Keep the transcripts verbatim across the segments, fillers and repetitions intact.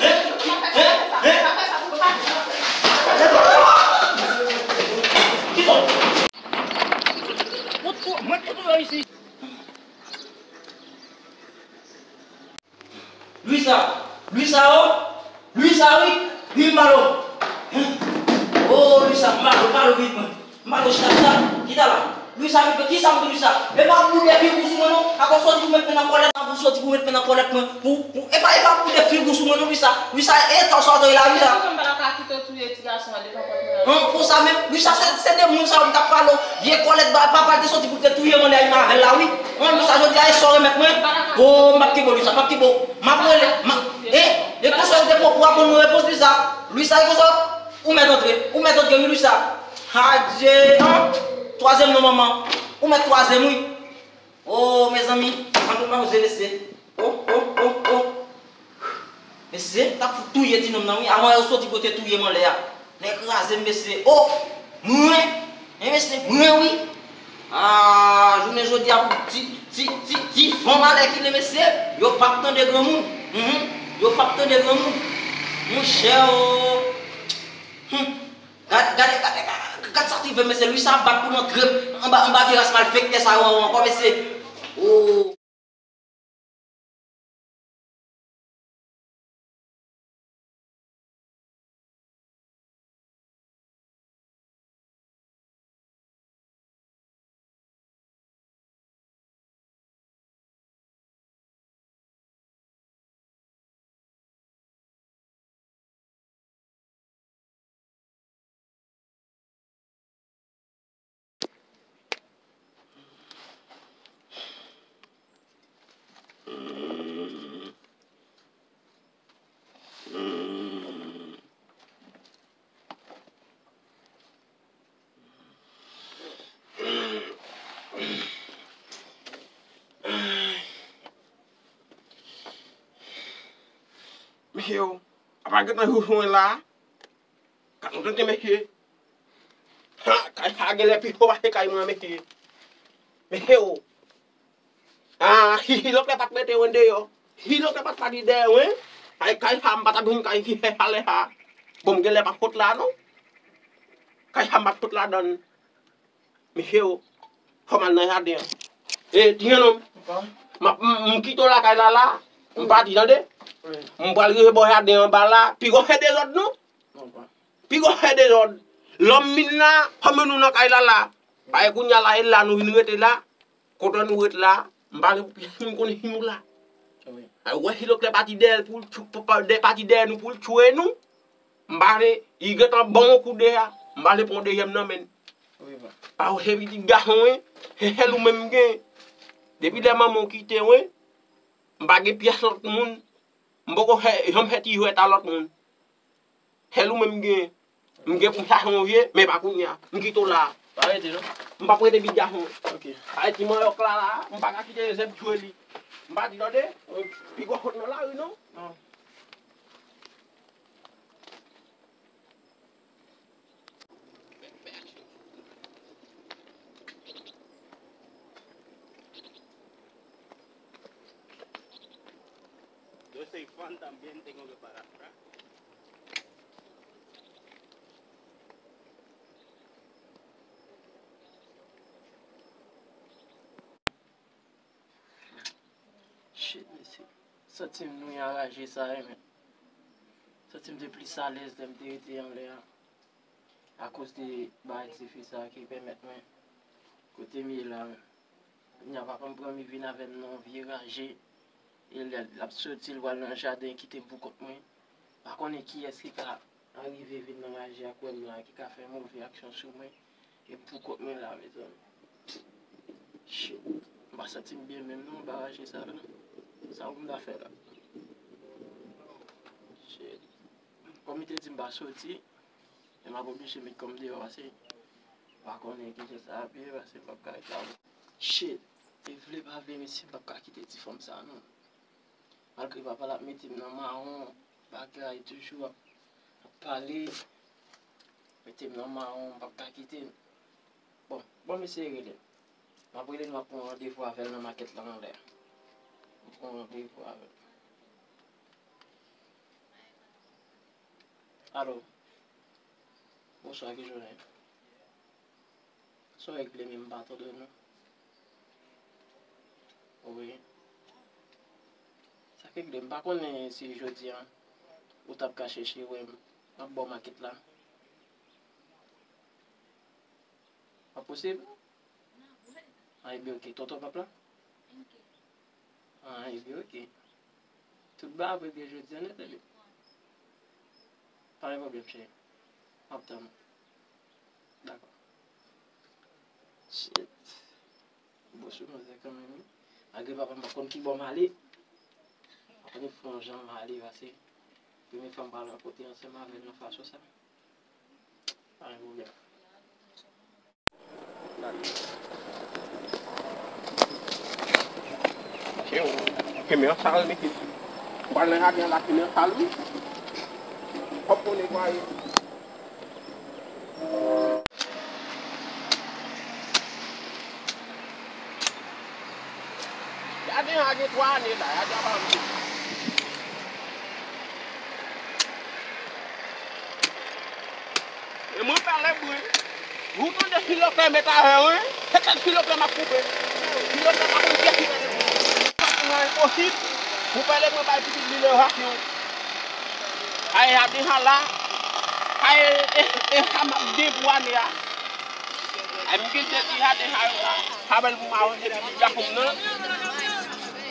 Hein? Hein? Hein? Hein? Mwen tout, mwen tout isi. Luisa, Luisa o, Luisa wi, wi m ba l o. O Luisa, m ba l o, m ba l o wi mwen. M ba l o chita, chita, chita la. Luisa wi, kisa m di Luisa? E pa pou de figou sou mwen non, ankò soti pou met mwen nan kòlèt, pou soti pou met mwen nan kòlèt mwen, pou, pou, e pa, e pa pou de figou sou mwen non Luisa. Luisa, e sa w sòti la Luisa. Konsa m pa ta ka kite w touye ti gason an devan pòt mwen an. An, konsa menm, Luisa se, se de moun sa yo m t ap pale w. Vye kòlèt ba, papa l te soti pou l te touye m anlè a avè l la wi. An, Luisa, jodi a, e sa w remèt mwen. O, m p ap kenbe w, Luisa, m p ap kenbe w. M ap rele, m ap, e, e konsa w te pran pou w ap ban mwen repons, Luisa. Luisa, e konsa, ou mèt antre, ou mèt antre, wi, Luisa. Adje, an, twazyèm non, manman. Ou mèt twazyèm, wi. O, mezanmi, an nou pa koze, mesye. O, o, o, o. Mesye, m t ap fout touye ti nonm nan, wi. Avan yo soti pou yo te touye m anlè a. Nèg kraze m, mesye. O! Mwen! Men mesye, mwen, wi. A, jounen jodi a, pou ti, ti, ti, ti van malè ki le, mesye, yo p ap tande granmoun. Mhm. Yo p ap tande granmoun. Monchè, o. Hum. Gad, gade, gade, gade, gad sa k rive m, mesye. Luisa ap bat pou l antre anba, anba vye ras malfektè sa yo ankò, mesye. O. Mesye, apa gentan jou jwenn la? Ka kontante mesye. Ha, kay sa genlè pi cho pase kay mwen, mesye. Mesye o. Ah, si, si doktè pa t mete mwen deyò. Si doktè pa t pati dèyè mwen. Ay, kay sa m pa t ap jwenn kay ki fè chalè sa. Bon, m genlè pa t sot la non. Kay sa m pa t sot ladann. Mesye o. Fò m al nan jaden an. E, ti jennonm. M ap, m, m kite w lakay la la. M pati, tande. M pral rive bò jaden anba la. Piga w fè dezòd non. Piga w fè dezòd. Lòm min la, kòm nou nan kay la la. Paske kounye a la, e la nou vin rete la. Kote nou ret la, m pa gen pou pyès moun konnen si nou la. Ay, wè si doktè pati dèyè l pou l tchou-, pa, pa, dè-, pati dèyè nou pou l tchwe nou. M pa vle, li gentan ban w yon kou deja. M pa vle pran dezyèm nan men l. Paske se pitit gason wi, se sèl ou menm m gen. Depi lè manman w kite w, m pa gen pyès lòt moun. M poko fè, janm fè ti jwèt a lòt moun. Sèl ou menm m gen. M gen pou m chache yon vye, men pa kounye a. M kite w la. Pa rete non. M p ap rete pitit gason. Ok. Ay ti manyòk la la, m pa ka kite zèb tchwe li. M pa di tande, piga w sot nan lari non. Non. Ann tanbe, m te gon lòt bagay pou la. Shit, mesye. Santi m nou anraje sa, wi, men. Santi m te plis alèz lè m te rete anlè a. Akoz de bagay tifi sa ki pèmèt mwen kote m ye la. Kounye a papa m pran m, li vin avè m nan yon vye raje. E lè l ap soti, l pral nan jaden, kite m pou kont mwen. Pa konnen kiyès ki ka arive vin nan raje ak wè m la, ki ka fè move aksyon sou mwen. E m pou kont mwen la, mezanmi. Shit. M pa santi m byen menm non, anba raje sa la. Sa pou m ta fè la? Shit. Kòm li te di m pa soti, men m ap oblije met kò m deyò, paske m pa konnen kijan sa ap ye, paske m p ap ka ret la. Shit, te vle pa vle, mesye, m p ap ka kite ti fanm sa a, non. Malgre papa l ap mete m nan mawon, bagay toujou ap, ap pale, mete m nan mawon, m p ap ka kite l. Bon, bon, mesye rele. M ap rele l, m ap pran randevou avè l nan makèt la anlè. M pran randevou avè l. Alo. Bonswa, ki jounen? Sa w regle menm, m pa tande w non. Wi. Sa k regle, m pa konnen si jodi a ou t ap ka chèche wè m. M ap ba w makèt la. Pa posib? Ah, ebyen, ok. Tonton p ap la? Ah, ebyen, ok. Tout bagay ap regle jodi a nèt, ebyen. Pa gen pwoblèm, cheri. M ap tann ou. Dakò. Shit. Bon, sou manzè kanmenm, wi. Malgre papa m pa konn ki bò m ale. Papa m fè yon jan m ale, paske premye fwa m pral rankontre ansanm avè l nan fason sa. Pa gen pwoblèm. Yo, kemen an sal, mesye. Ou pral nan jaden an la, kemen an sal, wi. Fòk ou netwaye. Jaden an gen twa ane la, jaden an pa anvi. E mwen pale bri. Ou tande filofè met avè w, wi. Se tèt filofè m ap koupe. Filofè pa konn pyès li pale bri. Sa pou mwen enposib. Ou pale mwen bay pitit li levasyon. Ay, jaden an la. Ay, e, e sa m ap gen pou ane a. Ay, m gen de ti jaden sa yo la. Sa bèl pou m aranse pitit gason m nan.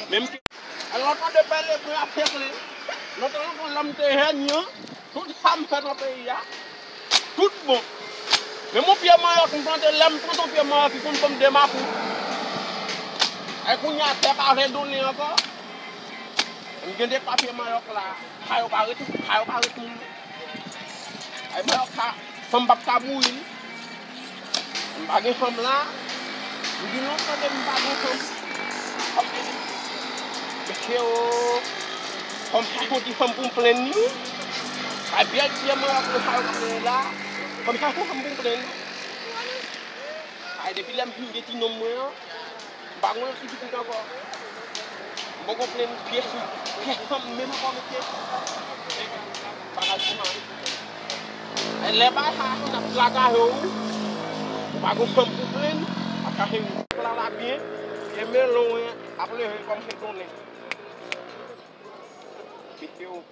Menm ke Alò, tande pèlen mwen ap fèkle. Lontan, lontan, lè m te jèn, yo, tout sa m fè nan peyi a, tout bon. Menm yon pye manyòk m plante, lè m plante yon pye manyòk, li konn ban m de makout. Ay, kounye a, tè pa vle donnen ankò. M gen de pa pye manyòk la. Sa yo pa ret, sa yo pa ret moun. Ay, mwen, sa, fanm p ap ka bouri l. M pa gen fanm la. M gen lontan depi m pa gen fanm. Fanm gen, mesye o. Fanm chache yon ti fanm pou m plenn li. Ay, bèl pye mwen ap sa yo plenn la. Fanm chache yon fanm pou m plenn. Ay, depi lè m fin gen ti nonm mwen an, m pa gen yon ti pitit ankò. M poko plenn pyès, pyès fanm menm ankò, mesye. Bagay pou mari. E lè bagay sa fin ap plakaje w, ou pa gen fanm pou plenn, ap chache yon. La la byen, e melon ap leve kòm se donnen. Mesye o.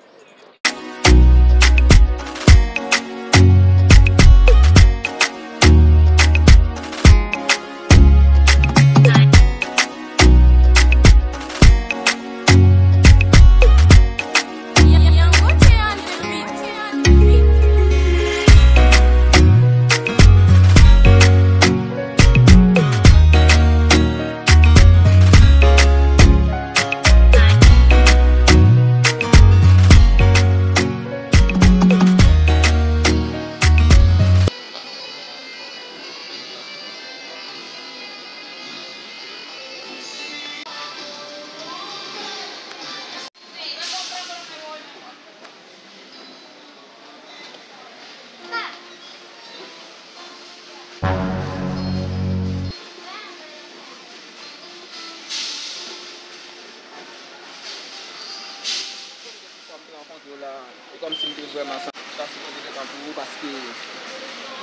E kòmsi m te vrèman santi sa sipoze gentan pou ou, paske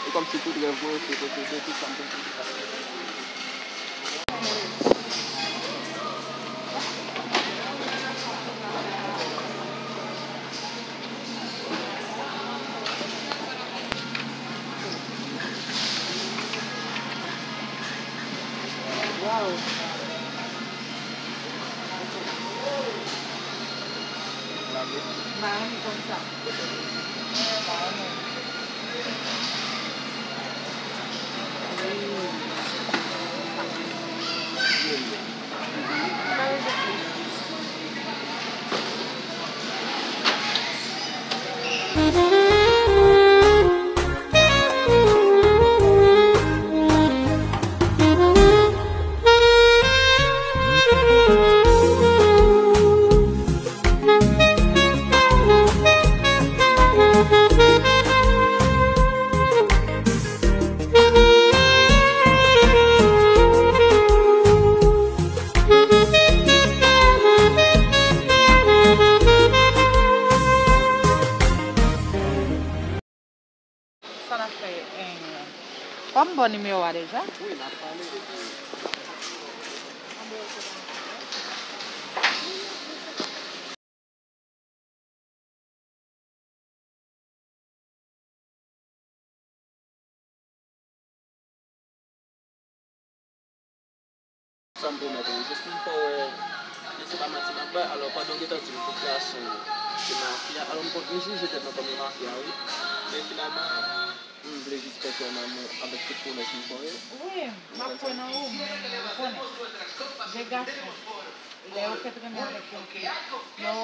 e kòmsi tout rèv mwen se pwotèje, tout sa m te pwotèje. Waw. Sa n ap fè, en, fò m ba w nimewo a deja? Wi, n ap pale depi. Sa m pwomèt ou, jis pou m fè w wè, e se pa manti m ap bay, alò, pandan w gentan di m tout gason se mafya, alò, m konn jije tèt mwen kòm yon mafya, wi. Men finalman, m vle jis fè kè w nan men avèk tout pwomès m fè w yo. Wi, m ap kwè nan ou, men ou konnen, je gason. Lè yo fèk renmen avèk yon fi, lè yo,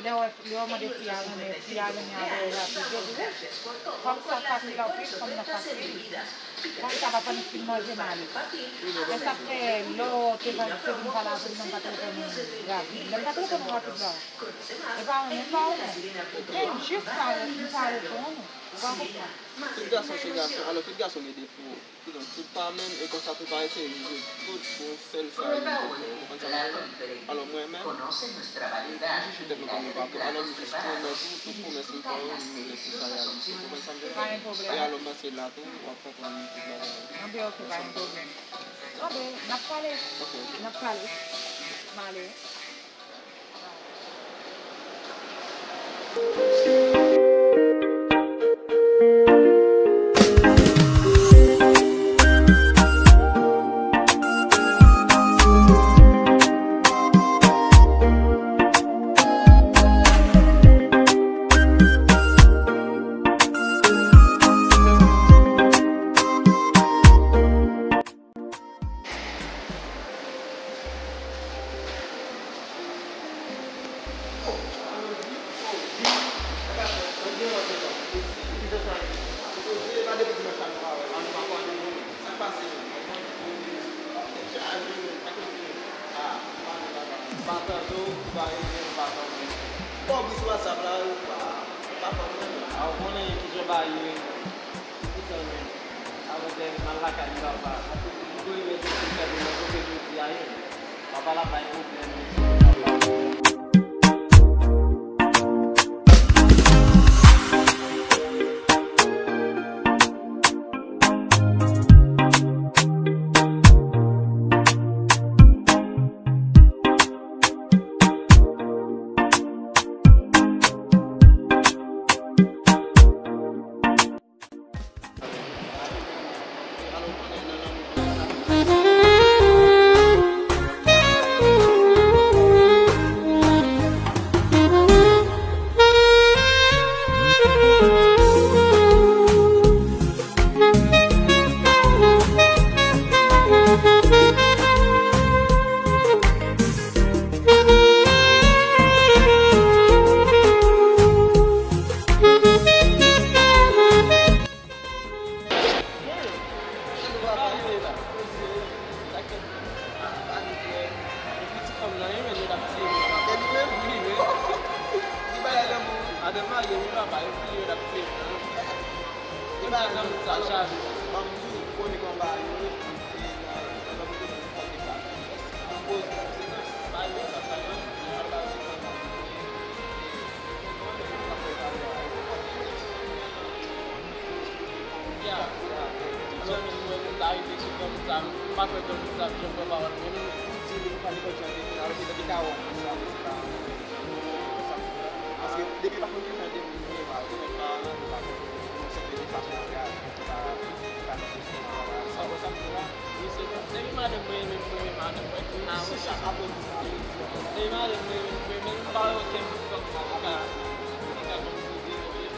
lè yo, lè yo mande fi a renmen, fi a renmen avè yo rapid, yo di, wi, fanm sa fasil anpil, fanm nan fasil. Fanm sa pa konn fin manje mal. E sa fè, lè w te va, te vin pale avè m nan, m pa t reponn ou rapid. Lè m pa t reponn ou rapid la, e pa renmen m pa renmen. Men jis pa, m pa reponn ou. Ou pa konprann. Tout gason se gason, alò tout gason gen defo. Kidonk, tout pa menm, e konsa tou pa eseye rive tout pou yon sèl sa rive. Ou konprann sa m ap di? Alò, mwen menm, m jije tèt mwen kòm yon patwon. Alò, m jis pwomèt ou, tout pwomès m fè yo, m vle pou sa reyalize. Ou konprann sa m vle di? Pa gen pwoblèm. E alò, m panse la tou, w ap konprann tout bagay. Anben, oke, pa gen pwoblèm. Anben, n ap pale. Oke, oke. N ap pale. M ale. Avè m al lakay li papa. Paske li dwe wè jodi sa, li nan kote jodi a ye. Papa la bay pwoblèm. Jan menm mwen menm ta rive sou granmoun sa, m pa kwè granmoun sa ap janm pran pawòl mwen menm pou di li pou pale kòm jan li te fè la, se depi ta wè w konsa, se pa, paske depi pa konn ki jan de moun li ye, pa konn ki jan de fason l ap reyaji, li pa, li pa nan sens sa, sa, sa, sa. Wi, se vre. Depi madanm mwen renmen m, mwen renmen madanm mwen. Depi madanm mwen renmen m, mwen renmen l, m pa wè okenn moun kòm sa ki ka, ki ka kòmsi di, wi, wi.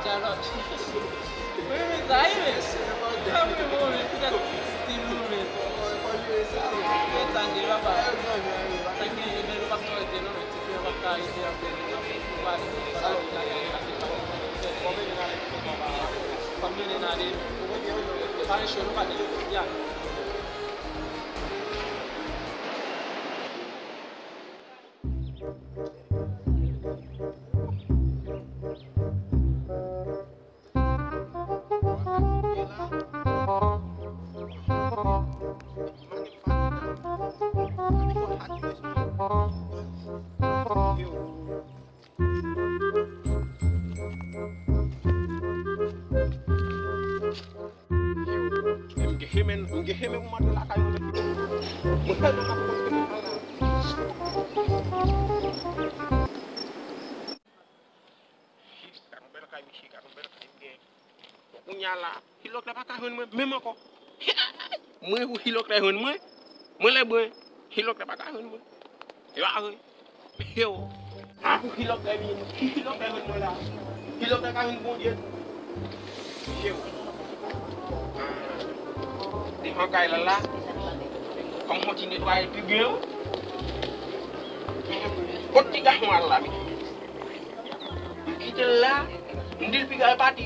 Dyalòg. Wi, wi, sa wi, men. Sa wi, bon, men, petèt stil ou, men. Petèt sa, gen papa. Sa gen, men, nou p ap tande, non, men. Ti fi an p ap ka rete anpil, anpil pou pale, pou pale, pou pale, pou pale. Fò mennen n ale, fò mennen n ale. Pa gen cho, nou pa gen cho. Ya. M gen chemen, m gen chemen pou m antre lakay mwen. Mwen tèlman ap konn chemen pa la. Jis, gad yon bèl kay, mesye, gad yon bèl kay m gen. Bon, kounye a la, Hilòklè pa ka jwenn mwen, menm ankò. Mwen, Hilòklè jwenn mwen, mwen lèbren, Hilòklè pa ka jwenn mwen. Se pa vre. Yo. A pou Hilòklè vin, Hilòklè jwenn mwen la. Hilòklè ka jwenn Bondye tou. Yo. Devan kay la la. Fò m kontinye netwaye pi byen, wi. Kot ti gason al la, mesye? M kite l la, m di l piga l pati.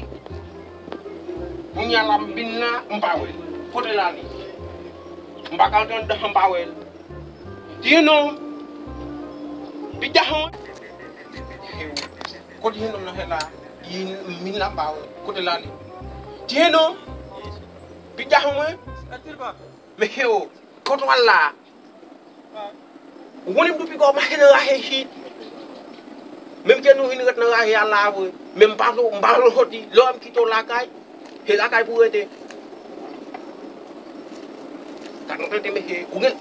Kounye a la m vin la, m pa wè l. Kote l ale? M pa ka antre anndan, m pa wè l. Ti Renon, piga l. Kote Renon nan fè la? M vin la, m pa wè l. Kote l ale? Ti Renon, piga l. Mesye yo, kote w al la? Ou konnen m tou piga w mache nan raje isit. Menm ke nou vin ret nan raje a la vre. Men m pa vle, m pa vle w soti. Lè w wè m kite w lakay, se lakay pou w rete. Gad yon tenten, mesye. Ou gen,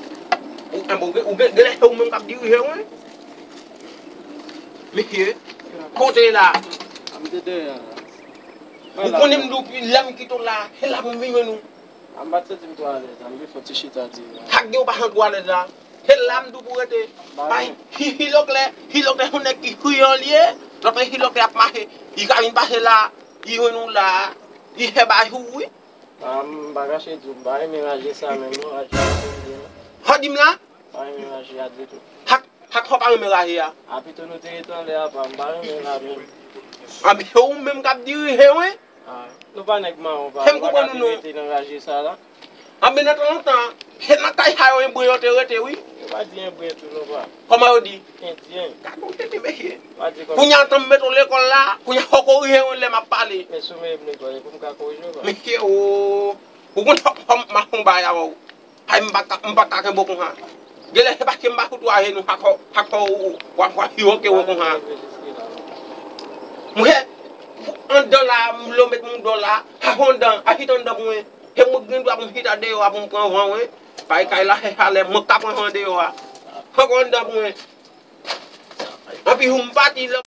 ou, ou gen, ou gen, genlè se ou menm k ap dirije, wi. Mesye, kote la? Ou konnen m tou pi, lè m kite w la, se la pou m vin jwenn ou. A m pa t santi m twò alèz la, m vin fè yon ti chita di. Sa k gen ou pa santi w alèz la? Se la m di w pou rete. Bay, Hi-, Hilòklè, Hilòklè se yon nèg ki friyan li ye. Lòt lè Hilòklè ap mache, li ka vin pase la, li jwenn ou la, li fè bagay sou ou, wi. A, m pa kache di w, m pa renmen raje sa menm non, raje sa menm non. Sa w di m la? Pa renmen raje a ditou. Sa k, sa k fè w pa renmen raje a? A pito nou te rete anlè a pa, m pa renmen la menm. A, men se ou menm k ap dirije, wi. A, nou pa nèg mawon, pa. Fè m konprann ou non. Nou pa vin rete nan raje sa la. A, men nan tan lontan, se nan kay sa yo Ebren yo te rete, wi. Yo pa di Ebren tou, non, pa. Kòman yo di? Endyen. Gad yon tenten, mesye. Pa di kòman. Kounye a, tan m mete w lekòl la, kounye a, fò w korije mwen lè m ap pale. Men si w mete m lekòl, e pou m ka korije w, pa. Mesye, o, ou konn fò, fò m ap fè yon bagay avè w. Ay, m pa ka, m pa ka kenbe w konsa. Genlè se paske m pa fout w ajenou, sa k fè, sa k fè w, w ap, w ap yoke w konsa. Mwen, anndan la, m lo met moun dò la, sa fè anndan, a chita anndan pou mwen. Se mwen ki gen dwa pou m chita deyò a pou m pran van, wi. Paske kay la fè chalè, mwen k ka pran van deyò a. Sa fè anndan pou mwen. Anpi jou m pati, lè